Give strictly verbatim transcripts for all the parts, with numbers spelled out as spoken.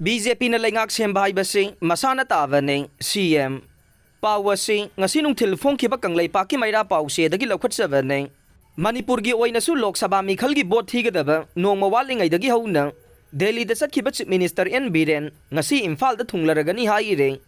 B J ꯄꯤꯅ ꯂꯩꯉꯥꯛ ꯁꯦꯝꯕ ꯍꯥꯏꯕꯁꯤ ꯃꯁꯥꯅ ꯇꯥꯕꯅꯤ꯫ ꯁꯤ ꯑꯦꯝ꯫ ꯄꯥꯎ ꯑꯁꯤ ꯉꯁꯤ ꯅꯨꯡꯊꯤꯜ ꯐꯣꯡꯈꯤꯕ ꯀꯪꯂꯩꯄꯥꯛꯀꯤ ꯃꯩꯔꯥ ꯄꯥꯎꯆꯦꯗꯒꯤ ꯂꯧꯈꯠꯆꯕꯅꯤ꯫ ꯃꯅꯤꯄꯨꯔꯒꯤ ꯑꯣꯏꯅꯁꯨ ꯂꯣꯛ ꯁꯚꯥ ꯃꯤꯈꯜꯒꯤ ꯚꯣꯠ ꯊꯤꯒꯗꯕ ꯅꯣꯡꯃ ꯋꯥꯠꯂꯤꯉꯩꯗꯒꯤ ꯍꯧꯅ ꯗꯦꯜꯂꯤꯗ ꯆꯠꯈꯤꯕ ꯆꯤꯐ ꯃꯤꯅꯤꯁꯇꯔ ꯑꯦꯟ ꯕꯤꯔꯦꯟ ꯉꯁꯤ ꯏꯝꯐꯥꯜꯗ ꯊꯨꯡꯂꯔꯒꯅꯤ ꯍꯥꯏꯔꯦ꯫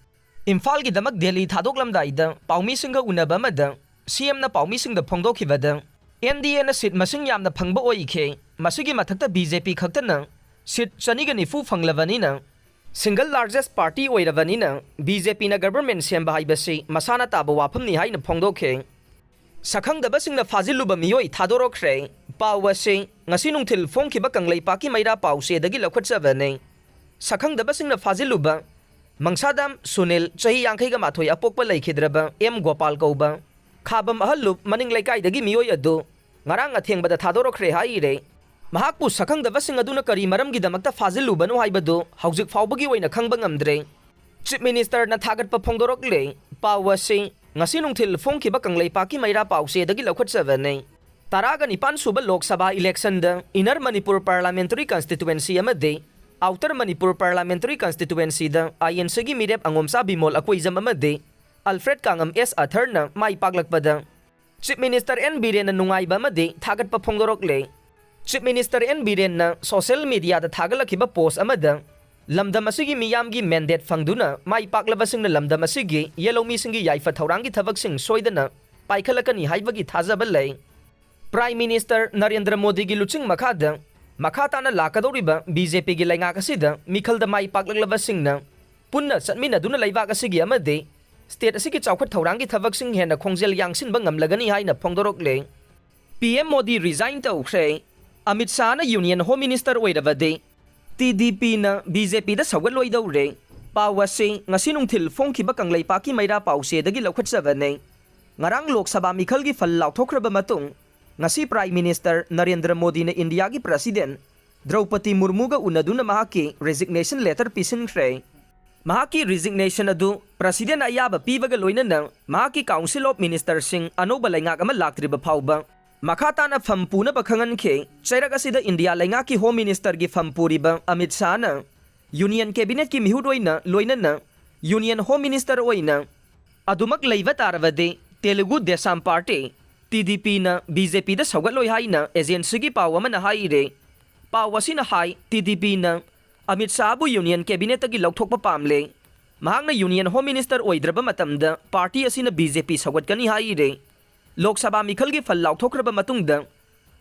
ꯏꯝꯐꯥꯜꯒꯤꯗꯃꯛ ꯗꯦꯜꯂꯤ ꯊꯥꯗꯣꯛꯂꯝꯗꯥꯏꯗ ꯄꯥꯎꯃꯤꯁꯤꯡꯒ ꯎꯅꯕ ꯑꯃꯗ ꯁꯤ ꯑꯦꯝꯅ ꯄꯥꯎꯃꯤꯁꯤꯡꯗ ꯐꯣꯡꯗꯣꯛꯈꯤꯕꯗ ꯑꯦꯟ ꯗꯤ ꯑꯦꯅ ꯁꯤꯠ ꯃꯁꯤꯡ ꯌꯥꯝꯅ ꯐꯪꯕ ꯑꯣꯏꯈꯤ꯫ ꯃꯁꯤꯒꯤ ꯃꯊꯛꯇ ꯕꯤ ꯖꯦ ꯄꯤ ꯈꯛꯇꯅ ꯁꯤꯠ ꯆꯅꯤꯒ ꯅꯤꯐꯨ ꯐꯪꯂꯕꯅꯤꯅ, ꯁꯤꯡꯒꯜ ꯂꯥꯔꯖꯦꯁ ꯄꯥꯔꯇꯤ ꯑꯣꯏꯔꯕꯅꯤꯅ ꯕꯤ ꯖꯦ ꯄꯤꯅ ꯒꯚꯔꯟꯃꯦꯟꯠ ꯁꯦꯝꯕ ꯍꯥꯏꯕꯁꯤ ꯃꯁꯥꯅ ꯇꯥꯕ ꯋꯥꯐꯝꯅꯤ ꯍꯥꯏꯅ ꯐꯣꯡꯗꯣꯛꯈꯤ꯫ ꯁꯛꯈꯪꯗꯕꯁꯤꯡꯅ ꯐꯥꯖꯤꯜꯂꯨꯕ ꯃꯤꯑꯣꯏ ꯊꯥꯗꯣꯔꯛꯈ꯭ꯔꯦ꯫ ꯄꯥꯎ ꯑꯁꯤ ꯉꯁꯤ ꯅꯨꯡꯊꯤꯜ ꯐꯣꯡꯈꯤꯕ ꯀꯪꯂꯩꯄꯥꯛꯀꯤ ꯃꯩꯔꯥ ꯄꯥꯎꯆꯦꯗꯒꯤ ꯂꯧꯈꯠꯆꯕꯅꯤ꯫ ꯁꯛꯈꯪꯗꯕꯁꯤꯡꯅ ꯐꯥꯖꯤꯜꯂꯨꯕ ꯃꯪꯁꯥꯗꯥꯝ ꯁꯨꯅꯤꯜ, ꯆꯍꯤ ꯌꯥꯡꯈꯩꯒ ꯃꯥꯊꯣꯏ ꯑꯄꯣꯛꯄ, ꯂꯩꯈꯤꯗ꯭ꯔꯕ ꯑꯦꯝ ꯒꯣꯄꯥꯜ ꯀꯧꯕ ꯈꯥꯕꯝ ꯑꯍꯜꯂꯨꯞ ꯃꯅꯤꯡ ꯂꯩꯀꯥꯏꯗꯒꯤ ꯃꯤꯑꯣꯏ ꯑꯗꯨ ꯉꯔꯥꯡ ꯑꯊꯦꯡꯕꯗ ꯊꯥꯗꯣꯔꯛꯈ꯭ꯔꯦ ꯍꯥꯏꯔꯦ꯫ ꯃꯍꯥꯛꯄꯨ ꯁꯛꯈꯪꯗꯕꯁꯤꯡ ꯑꯗꯨꯅ ꯀꯔꯤ ꯃꯔꯝꯒꯤꯗꯃꯛꯇ ꯐꯥꯖꯤꯜꯂꯨꯕꯅꯣ ꯍꯥꯏꯕꯗꯨ ꯍꯧꯖꯤꯛ ꯐꯥꯎꯕꯒꯤ ꯑꯣꯏꯅ ꯈꯪꯕ ꯉꯝꯗ꯭ꯔꯦ꯫ ꯆꯤꯐ ꯃꯤꯅꯤꯁꯇꯔꯅ ꯊꯥꯒꯠꯄ ꯐꯣꯡꯗꯣꯔꯛꯂꯦ꯫ ꯄꯥꯎ ꯑꯁꯤ ꯉꯁꯤ ꯅꯨꯡꯊꯤꯜ ꯐꯣꯡꯈꯤꯕ ꯀꯪꯂꯩꯄꯥꯛꯀꯤ ꯃꯩꯔꯥ ꯄꯥꯎꯆꯦꯗꯒꯤ ꯂꯧꯈꯠꯆꯕꯅꯤ꯫ ꯇꯔꯥꯒ ꯅꯤꯄꯥꯟ ꯁꯨꯕ Lok Sabha ꯏꯂꯦꯛꯁꯟꯗ inner Manipur parliamentary constituency ꯑꯃꯗꯤ ꯑꯥꯎꯇꯔ ꯃꯅꯤꯄꯨꯔ ꯄꯥꯔꯂꯥꯃꯦꯟꯇꯔꯤ ꯀꯟꯁꯇꯤꯇꯨꯋꯦꯟꯁꯤꯗ ꯑꯥꯏ ꯑꯦꯟ ꯁꯤꯒꯤ ꯃꯤꯔꯦꯞ ꯑꯉꯣꯝꯆꯥ ꯕꯤꯃꯣꯜ ꯑꯀꯣꯏꯖꯝ ꯑꯃꯗꯤ ꯑꯜꯐ꯭ꯔꯦꯗ ꯀꯥꯡꯉꯝ ꯑꯦꯁ ꯑꯊꯔꯅ ꯃꯥꯏ ꯄꯥꯛꯂꯛꯄꯗ ꯆꯤꯐ ꯃꯤꯅꯤꯁꯇꯔ ꯑꯦꯟ ꯕꯤꯔꯦꯟꯅ ꯅꯨꯡꯉꯥꯏꯕ ꯑꯃꯗꯤ ꯊꯥꯒꯠꯄ ꯐꯣꯡꯗꯣꯔꯛꯂꯦ꯫ ꯆꯤꯐ ꯃꯤꯅꯤꯁꯇꯔ ꯑꯦꯟ ꯕꯤꯔꯦꯟꯅ ꯁꯣꯁꯤꯌꯦꯜ ꯃꯤꯗꯤꯌꯥꯗ ꯊꯥꯒꯠꯂꯛꯈꯤꯕ ꯄꯣꯁ ꯑꯃꯗ ꯂꯝꯗꯝ ꯑꯁꯤꯒꯤ ꯃꯤꯌꯥꯝꯒꯤ ꯃꯦꯟꯗꯦꯠ ꯐꯪꯗꯨꯅ ꯃꯥꯏ ꯄꯥꯛꯂꯕꯁꯤꯡꯅ ꯂꯝꯗꯝ ꯑꯁꯤꯒꯤ ꯌꯦꯜꯍꯧꯃꯤꯁꯤꯡꯒꯤ ꯌꯥꯏꯐ ꯊꯧꯔꯥꯡꯒꯤ ꯊꯕꯛꯁꯤꯡ ꯁꯣꯏꯗꯅ ꯄꯥꯏꯈꯠꯂꯛꯀꯅꯤ ꯍꯥꯏꯕꯒꯤ ꯊꯥꯖꯕ ꯂꯩ꯫ ꯄ꯭ꯔꯥꯏꯝ ꯃꯤꯅꯤꯁꯇꯔ ꯅꯔꯦꯟꯗ꯭ꯔ ꯃꯣꯗꯤꯒꯤ ꯂꯨꯆꯤꯡ ꯃꯈꯥꯗ ꯃꯈꯥ ꯇꯥꯅ ꯂꯥꯛꯀꯗꯧꯔꯤꯕ ꯕꯤ ꯖꯦ ꯄꯤꯒꯤ ꯂꯩꯉꯥꯛ ꯑꯁꯤꯗ ꯃꯤꯈꯜꯗ ꯃꯥꯏ ꯄꯥꯛꯂꯛꯂꯕꯁꯤꯡꯅ ꯄꯨꯟꯅ ꯆꯠꯃꯤꯟꯅꯗꯨꯅ ꯂꯩꯕꯥꯛ ꯑꯁꯤꯒꯤ ꯑꯃꯗꯤ ꯁ꯭ꯇꯦꯠ ꯑꯁꯤꯒꯤ ꯆꯥꯎꯈꯠ ꯊꯧꯔꯥꯡꯒꯤ ꯊꯕꯛꯁꯤꯡ ꯍꯦꯟꯅ ꯈꯣꯡꯖꯦꯜ ꯌꯥꯡꯁꯤꯟꯕ ꯉꯝꯂꯒꯅꯤ ꯍꯥꯏꯅ ꯐꯣꯡꯗꯣꯔꯛꯂꯦ꯫ ꯄꯤ ꯑꯦꯝ ꯃꯣꯗꯤ ꯔꯤꯖꯥꯏꯟ ꯇꯧꯈ꯭ꯔꯦ꯫ ꯑꯃꯤꯠ ꯁꯥꯍꯅ ꯌꯨꯅꯤꯌꯟ ꯍꯣꯝ ꯃꯤꯅꯤꯁꯇꯔ ꯑꯣꯏꯔꯕꯗꯤ ꯇꯤ ꯗꯤ ꯄꯤꯅ ꯕꯤ ꯖꯦ ꯄꯤꯗ ꯁꯧꯒꯠꯂꯣꯏꯗꯧꯔꯦ꯫ ꯄꯥꯎ ꯑꯁꯤ ꯉꯁꯤ ꯅꯨꯡꯊꯤꯜ ꯐꯣꯡꯈꯤꯕ ꯀꯪꯂꯩꯄꯥꯛꯀꯤ ꯃꯩꯔꯥ ꯄꯥꯎꯆꯦꯗꯒꯤ ꯂꯧꯈꯠꯆꯕꯅꯤ꯫ ꯉꯔꯥꯡ ꯂꯣꯛ ꯁꯚꯥ ꯃꯤꯈꯜꯒꯤ ꯐꯜ ꯂꯥꯎꯊꯣꯛꯈ꯭ꯔꯕ ꯃꯇꯨꯡ ꯉꯁꯤ ꯄ꯭ꯔꯥꯏꯝ ꯃꯤꯅꯤꯁꯇꯔ ꯅꯔꯦꯟꯗ꯭ꯔ ꯃꯣꯗꯤꯅ ꯏꯟꯗꯤꯌꯥꯒꯤ ꯄ꯭ꯔꯁꯤꯗꯦꯟ ꯗ꯭ꯔꯧꯄꯗꯤ ꯃꯨꯔꯃꯨꯒ ꯎꯅꯗꯨꯅ ꯃꯍꯥꯛꯀꯤ ꯔꯤꯖꯤꯒꯅꯦꯁꯟ ꯂꯦꯇꯔ ꯄꯤꯁꯤꯟꯈ꯭ꯔꯦ꯫ ꯃꯍꯥꯛꯀꯤ ꯔꯤꯖꯤꯒꯅꯦꯁꯟ ꯑꯗꯨ ꯄ꯭ꯔꯁꯤꯗꯦꯟ ꯑꯌꯥꯕ ꯄꯤꯕꯒ ꯂꯣꯏꯅꯅ ꯃꯍꯥꯛꯀꯤ ꯀꯥꯎꯟꯁꯤꯜ ꯑꯣꯐ ꯃꯤꯅꯤꯁꯇꯔꯁꯤꯡ ꯑꯅꯧꯕ ꯂꯩꯉꯥꯛ ꯑꯃ ꯂꯥꯛꯇ꯭ꯔꯤꯕ ꯐꯥꯎꯕ ꯃꯈꯥ ꯇꯥꯅ ꯐꯝ ꯄꯨꯅꯕ ꯈꯪꯍꯟꯈꯤ꯫ ꯆꯩꯔꯛ ꯑꯁꯤꯗ ꯏꯟꯗꯤꯌꯥ ꯂꯩꯉꯥꯛꯀꯤ ꯍꯣꯝ ꯃꯤꯅꯤꯁꯇꯔꯒꯤ ꯐꯝ ꯄꯨꯔꯤꯕ ꯑꯃꯤꯠ ꯁꯥꯍꯅ ꯌꯨꯅꯤꯌꯟ ꯀꯦꯕꯤꯅꯦꯠꯀꯤ ꯃꯤꯍꯨꯠ ꯑꯣꯏꯅ ꯂꯣꯏꯅꯅ ꯌꯨꯅꯤꯌꯟ ꯍꯣꯝ ꯃꯤꯅꯤꯁꯇꯔ ꯑꯣꯏꯅ ꯑꯗꯨꯃꯛ ꯂꯩꯕ ꯇꯥꯔꯕꯗꯤ Telugu Desam party, T D ꯄꯤꯅ ꯕꯤ ꯖꯦ ꯄꯤꯗ ꯁꯧꯒꯠꯂꯣꯏ ꯍꯥꯏꯅ ꯑꯦꯖꯦꯟꯁꯤꯒꯤ ꯄꯥꯎ ꯑꯃꯅ ꯍꯥꯏꯔꯦ꯫ ꯄꯥꯎ ꯑꯁꯤꯅ ꯍꯥꯏ, ꯇꯤ ꯗꯤ ꯄꯤꯅ ꯑꯃꯤꯠ ꯁꯥꯍꯕꯨ ꯌꯨꯅꯤꯌꯟ ꯀꯦꯕꯤꯅꯦꯠꯇꯒꯤ ꯂꯧꯊꯣꯛꯄ ꯄꯥꯝꯂꯦ꯫ ꯃꯍꯥꯛꯅ ꯌꯨꯅꯤꯌꯟ ꯍꯣꯝ ꯃꯤꯅꯤꯁꯇꯔ ꯑꯣꯏꯗ꯭ꯔꯕ ꯃꯇꯝꯗ ꯄꯥꯔꯇꯤ ꯑꯁꯤꯅ ꯕꯤ ꯖꯦ ꯄꯤ ꯁꯧꯒꯠꯀꯅꯤ ꯍꯥꯏꯔꯦ꯫ ꯂꯣꯛ ꯁꯚꯥ ꯃꯤꯈꯜꯒꯤ ꯐꯜ ꯂꯥꯎꯊꯣꯛꯈ꯭ꯔꯕ ꯃꯇꯨꯡꯗ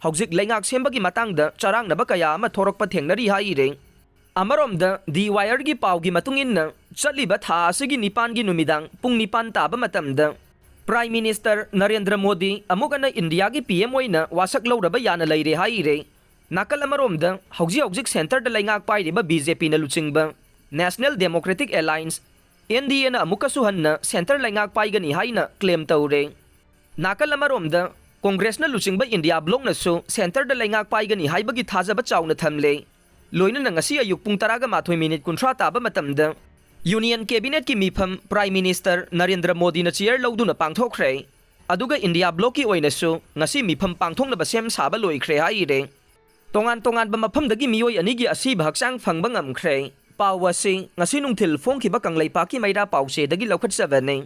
ꯍꯧꯖꯤꯛ ꯂꯩꯉꯥꯛ ꯁꯦꯝꯕꯒꯤ ꯃꯇꯥꯡꯗ ꯆꯔꯥꯡꯅꯕ ꯀꯌꯥ ꯑꯃ ꯊꯣꯔꯛꯄ ꯊꯦꯡꯅꯔꯤ ꯍꯥꯏꯔꯦ꯫ ꯑꯃꯔꯣꯝꯗ ꯗꯤ ꯋꯥꯏꯌꯔꯒꯤ ꯄꯥꯎꯒꯤ ꯃꯇꯨꯡ ꯏꯟꯅ, ꯆꯠꯂꯤꯕ ꯊꯥ ꯑꯁꯤꯒꯤ ꯅꯤꯄꯥꯟꯒꯤ ꯅꯨꯃꯤꯗꯥꯡ ꯄꯨꯡ ꯅꯤꯄꯥꯟ ꯇꯥꯕ ꯃꯇꯝꯗ ꯄ꯭ꯔꯥꯏꯝ ꯃꯤꯅꯤꯁꯇꯔ ꯅꯔꯦꯟꯗ꯭ꯔ ꯃꯣꯗꯤ ꯑꯃꯨꯛ ꯍꯟꯅ ꯏꯟꯗꯤꯌꯥꯒꯤ ꯄꯤ ꯑꯦꯝ ꯑꯣꯏꯅ ꯋꯥꯁꯛ ꯂꯧꯔꯕ ꯌꯥꯅ ꯂꯩꯔꯦ ꯍꯥꯏꯔꯦ꯫ ꯅꯥꯀꯜ ꯑꯃꯔꯣꯝꯗ ꯍꯧꯖꯤꯛ ꯍꯧꯖꯤꯛ ꯁꯦꯟꯇꯔꯗ ꯂꯩꯉꯥꯛ ꯄꯥꯏꯔꯤꯕ ꯕꯤ ꯖꯦ ꯄꯤꯅ ꯂꯨꯆꯤꯡꯕ national democratic alliance, N D ꯑꯦꯅ ꯑꯃꯨꯛꯀꯁꯨ ꯍꯟꯅ ꯁꯦꯟꯇꯔ ꯂꯩꯉꯥꯛ ꯄꯥꯏꯒꯅꯤ ꯍꯥꯏꯅ ꯀ꯭ꯂꯦꯝ ꯇꯧꯔꯦ꯫ ꯅꯥꯀꯜ ꯑꯃꯔꯣꯝꯗ ꯀꯣꯡꯒ꯭ꯔꯦꯁꯅ ꯂꯨꯆꯤꯡꯕ ꯏꯟꯗꯤꯌꯥ ꯕ꯭ꯂꯣꯛꯅꯁꯨ ꯁꯦꯟꯇꯔꯗ ꯂꯩꯉꯥꯛ ꯄꯥꯏꯒꯅꯤ ꯍꯥꯏꯕꯒꯤ ꯊꯥꯖꯕ ꯆꯥꯎꯅ ꯊꯝꯂꯦ꯫ ꯂꯣꯏꯅꯅ ꯉꯁꯤ ꯑꯌꯨꯛ ꯄꯨꯡ ꯇꯔꯥꯒ ꯃꯥꯊꯣꯏ ꯃꯤꯅꯤꯠ ꯀꯨꯟꯊ꯭ꯔꯥ ꯇꯥꯕ ꯃꯇꯝꯗ ꯌꯨꯅꯤꯌꯟ ꯀꯦꯕꯤꯅꯦꯠꯀꯤ ꯃꯤꯐꯝ ꯄ꯭ꯔꯥꯏꯝ ꯃꯤꯅꯤꯁꯇꯔ ꯅꯔꯦꯟꯗ꯭ꯔ ꯃꯣꯗꯤꯅ ꯆꯤꯌꯔ ꯂꯧꯗꯨꯅ ꯄꯥꯡꯊꯣꯛꯈ꯭ꯔꯦ꯫ ꯑꯗꯨꯒ ꯏꯟꯗꯤꯌꯥ ꯕ꯭ꯂꯣꯛꯀꯤ ꯑꯣꯏꯅꯁꯨ ꯉꯁꯤ ꯃꯤꯐꯝ ꯄꯥꯡꯊꯣꯛꯅꯕ ꯁꯦꯝ ꯁꯥꯕ ꯂꯣꯏꯈ꯭ꯔꯦ ꯍꯥꯏꯔꯦ꯫ ꯇꯣꯉꯥꯟ ꯇꯣꯉꯥꯟꯕ ꯃꯐꯝꯗꯒꯤ ꯃꯤꯑꯣꯏ ꯑꯅꯤꯒꯤ ꯑꯁꯤꯕ ꯍꯛꯆꯥꯡ ꯐꯪꯕ ꯉꯝꯈ꯭ꯔꯦ꯫ ꯄꯥꯎ ꯑꯁꯤ ꯉꯁꯤ ꯅꯨꯡꯊꯤꯜ ꯐꯣꯡꯈꯤꯕ ꯀꯪꯂꯩꯄꯥꯛꯀꯤ ꯃꯩꯔꯥ ꯄꯥꯎꯆꯦꯗꯒꯤ ꯂꯧꯈꯠꯆꯕꯅꯤ꯫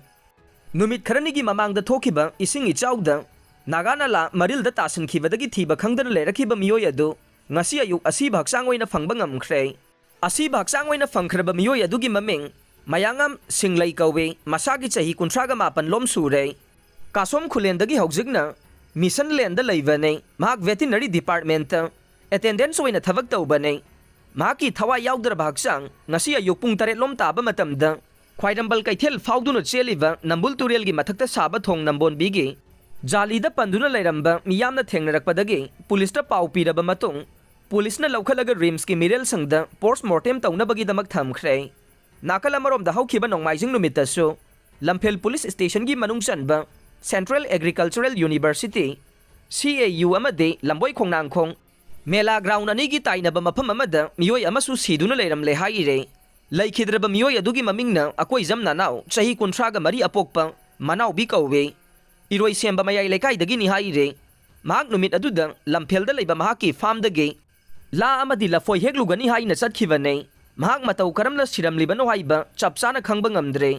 ꯅꯨꯃꯤꯠ ꯈꯔꯅꯤꯒꯤ ꯃꯃꯥꯡꯗ ꯊꯣꯛꯈꯤꯕ ꯏꯁꯤꯡ ꯏꯆꯥꯎꯗ ꯅꯥꯒꯥ ꯅꯂꯥ ꯃꯔꯤꯜꯗ ꯇꯥꯁꯤꯟꯈꯤꯕꯗꯒꯤ ꯊꯤꯕ ꯈꯪꯗꯅ ꯂꯩꯔꯛꯈꯤꯕ ꯃꯤꯑꯣꯏ ꯑꯗꯨ ꯉꯁꯤ ꯑꯌꯨꯛ ꯑꯁꯤꯕ ꯍꯛꯆꯥꯡ ꯑꯣꯏꯅ ꯐꯪꯕ ꯉꯝꯈ꯭ꯔꯦ꯫ ꯑꯁꯤꯕ ꯍꯛꯆꯥꯡ ꯑꯣꯏꯅ ꯐꯪꯈ꯭ꯔꯕ ꯃꯤꯑꯣꯏ ꯑꯗꯨꯒꯤ ꯃꯃꯤꯡ ꯃꯌꯥꯡꯉꯝ ꯁꯤꯡꯂꯩ ꯀꯧꯏ꯫ ꯃꯁꯥꯒꯤ ꯆꯍꯤ ꯀꯨꯟꯊ꯭ꯔꯥꯒ ꯃꯥꯄꯟ ꯂꯣꯝ ꯁꯨꯔꯦ꯫ ꯀꯥꯁꯣꯝ ꯈꯨꯂꯦꯟꯗꯒꯤ ꯍꯧꯖꯤꯛꯅ ꯃꯤꯁꯟ ꯂꯦꯟꯗ ꯂꯩꯕꯅꯤ꯫ ꯃꯍꯥꯛ ꯚꯦꯇꯤꯅꯔꯤ ꯗꯤꯄꯥꯔꯠꯃꯦꯟꯇ ꯑꯦꯇꯦꯟꯗꯦꯟꯁ ꯑꯣꯏꯅ ꯊꯕꯛ ꯇꯧꯕꯅꯤ꯫ ꯃꯍꯥꯛꯀꯤ ꯊꯋꯥꯏ ꯌꯥꯎꯗ꯭ꯔꯕ ꯍꯛꯆꯥꯡ ꯉꯁꯤ ꯑꯌꯨꯛ ꯄꯨꯡ ꯇꯔꯦꯠ ꯂꯣꯝ ꯇꯥꯕ ꯃꯇꯝꯗ ꯈ꯭ꯋꯥꯏꯔꯝꯕꯜ ꯀꯩꯊꯦꯜ ꯐꯥꯎꯗꯨꯅ ꯆꯦꯜꯂꯤꯕ ꯅꯝꯕꯨꯜ ꯇꯨꯔꯦꯜꯒꯤ ꯃꯊꯛꯇ ꯁꯥꯕ ꯊꯣꯡ ꯅꯝꯕꯣꯟꯕꯤꯒꯤ ꯖꯥꯂꯤꯗ ꯄꯟꯗꯨꯅ ꯂꯩꯔꯝꯕ ꯃꯤꯌꯥꯝꯅ ꯊꯦꯡꯅꯔꯛꯄꯗꯒꯤ ꯄꯨꯂꯤꯁꯇ ꯄꯥꯎ ꯄꯤꯔꯕ ꯃꯇꯨꯡ, ꯄꯨꯂꯤꯁꯅ ꯂꯧꯈꯠꯂꯒ ꯔꯤꯝꯁꯀꯤ ꯃꯤꯔꯦꯜꯁꯪꯗ ꯄꯣꯁꯠ ꯃꯣꯔꯇꯦꯝ ꯇꯧꯅꯕꯒꯤꯗꯃꯛ ꯊꯝꯈ꯭ꯔꯦ꯫ ꯅꯥꯀꯜ ꯑꯃꯔꯣꯝꯗ ꯍꯧꯈꯤꯕ ꯅꯣꯡꯃꯥꯏꯖꯤꯡ ꯅꯨꯃꯤꯠꯇꯁꯨ ꯂꯝꯐꯦꯜ ꯄꯨꯂꯤꯁ ꯁ꯭ꯇꯦꯁꯟꯒꯤ ꯃꯅꯨꯡ ꯆꯟꯕ ꯁꯦꯟꯇ꯭ꯔꯦꯜ ꯑꯦꯒ꯭ꯔꯤꯀꯜꯆꯔꯦꯜ ꯌꯨꯅꯤꯚꯔꯁꯤꯇꯤ, ꯁꯤ ꯑꯦ ꯌꯨ, ꯑꯃꯗꯤ ꯂꯝꯕꯣꯏ ꯈꯣꯡꯅꯥꯡꯈꯣꯡ ꯃꯦꯂꯥ ꯒ꯭ꯔꯥꯎꯟ ꯑꯅꯤꯒꯤ ꯇꯥꯏꯅꯕ ꯃꯐꯝ ꯑꯃꯗ ꯃꯤꯑꯣꯏ ꯑꯃꯁꯨ ꯁꯤꯗꯨꯅ ꯂꯩꯔꯝꯂꯦ ꯍꯥꯏꯔꯦ꯫ ꯂꯩꯈꯤꯗ꯭ꯔꯕ ꯃꯤꯑꯣꯏ ꯑꯗꯨꯒꯤ ꯃꯃꯤꯡꯅ ꯑꯀꯣꯏꯖꯝ ꯅꯅꯥꯎ, ꯆꯍꯤ ꯀꯨꯟꯊ꯭ꯔꯥꯒ ꯃꯔꯤ ꯑꯄꯣꯛꯄ ꯃꯅꯥꯎꯕꯤ ꯀꯧꯋꯦ꯫ ꯏꯔꯣꯏꯁꯦꯝꯕ ꯃꯌꯥꯏ ꯂꯩꯀꯥꯏꯗꯒꯤꯅꯤ ꯍꯥꯏꯔꯦ꯫ ꯃꯍꯥꯛ ꯅꯨꯃꯤꯠ ꯑꯗꯨꯗ ꯂꯝꯐꯦꯜꯗ ꯂꯩꯕ ꯃꯍꯥꯛꯀꯤ ꯐꯥꯝꯗꯒꯤ ꯂꯥ ꯑꯃꯗꯤ ꯂꯐꯣꯏ ꯍꯦꯛꯂꯨꯒꯅꯤ ꯍꯥꯏꯅ ꯆꯠꯈꯤꯕꯅꯦ꯫ ꯃꯍꯥꯛ ꯃꯇꯧ ꯀꯔꯝꯅ ꯁꯤꯔꯝꯂꯤꯕꯅꯣ ꯍꯥꯏꯕ ꯆꯞ ꯆꯥꯅ ꯈꯪꯕ ꯉꯝꯗ꯭ꯔꯦ꯫